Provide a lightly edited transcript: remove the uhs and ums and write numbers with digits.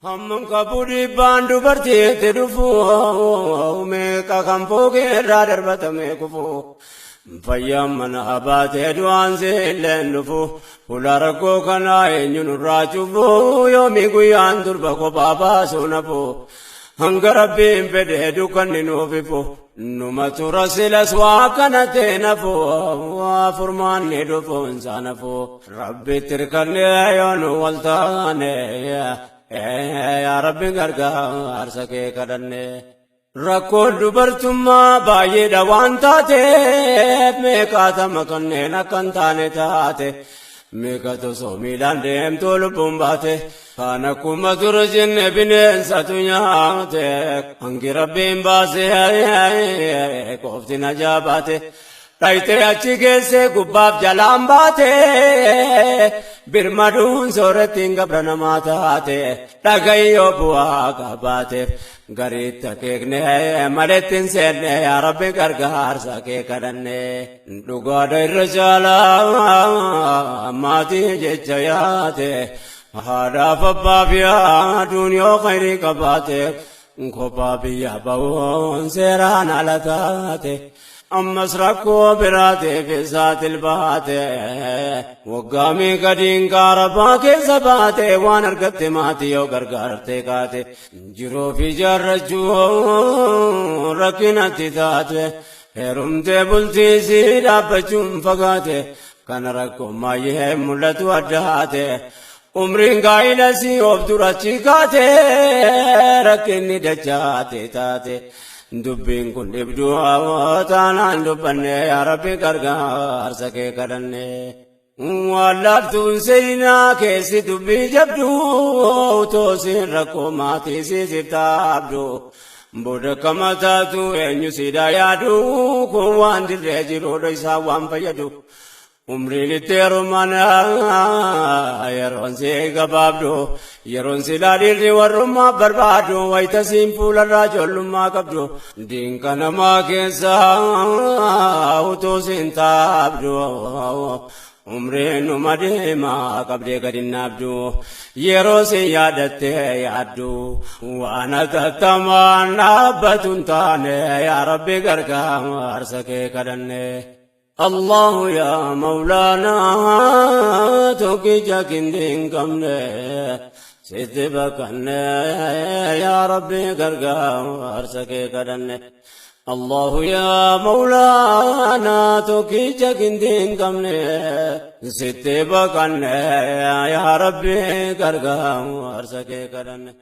Hammam qabu dhiibbaan dubartiitti dhufu, meeqa kan fooqee irraa darbatame kufu. Fayyaan mana baatee du'aan seelleen dhufu, fuula rakkoo kanaa eenyu nurraa cufu? Yoomii guyyaan durba kophaa baasuu nafu? Hanga Rabbiin fedhee dukkanni nuuf ifu, numa tura silas waa akkana ta'e nafu. Furmaanni dhufuun isaa nafu. Rabbitti hirkannee yoo nu wal taane, yaa Rabbi gargaarsa kee kadhanne. Rakkoon dubartummaa baay'eedha waan taateef, meeqaatama kanneen akka hin taane taate, meeqatu osoo miilaan deemtuu lubbuun baate, kaan akkuma dura jenne bineensatu nyaate, hangi Rabbiin baasee qofti najaa baate. Dhayitee achi geessee gubbaaf jalaan baate, birmaduun soorettiin gabra namaa taate, dhagayyoo bu'aa qabaateef gariitti akeekne maletti hin seenne. Yaa Rabbi gargaarsa kee kadhanne. Dhugaadha, irra caalaa maatii jecha yaate, haadhaaf abbaaf yaaduun yoo khayrii qabaate, kophaa biyya ba'uun seeraan ala taate. Ammas rakkoo biraatiif saaxil baate, waggaa meeqa diinqaa rabbaa keessa baate, waan argatte maatii yoo gargaarte kaate, jiruu fi jaarrachuu rakkinatti taate, heerumtee bultiisii dhaabbachuun fagaate, kana rakkoo maayyee mul'atu addaate. Umriin gaa'ila sii of durachi kaate, rakkinni dachaate taate. Dubbiin kun dhibduu taanaan dubbanne, yaa Rabbi gargaarsa kee kadhanne. Wallaaftuun seenaa keessi dubbii jabdu, toosiin rakkoo maatii siisiif taabdu. Booda kama taatu eenyu siidaa yaadu? Kun waan dirree jiruudha, isaa waan fayyadu. Umriin itti heeruman yeroon si gabaabdu, yeroon silaa dhiirri warrummaa barbaadu, wayita siin fuularraa ijoollummaa qabdu, diinqa namaa keessa utuu siin taabdu. Umriin numa deema, qabdee gadi naabdu, yeroo siin yaadattee yaaddu, waan atattamaan dhaabbatu hin taane. Yaa Rabbi gargaarsa kee kadhanne. الله يا مولانا tokkicha kindii hin qabne, sitti baqanne, yaa Rabbi gargaarsa kee kadhanne. الله يا مولانا tokkicha kindii hin qabne, sitti baqanne, yaa Rabbi gargaarsa kee kadhanne.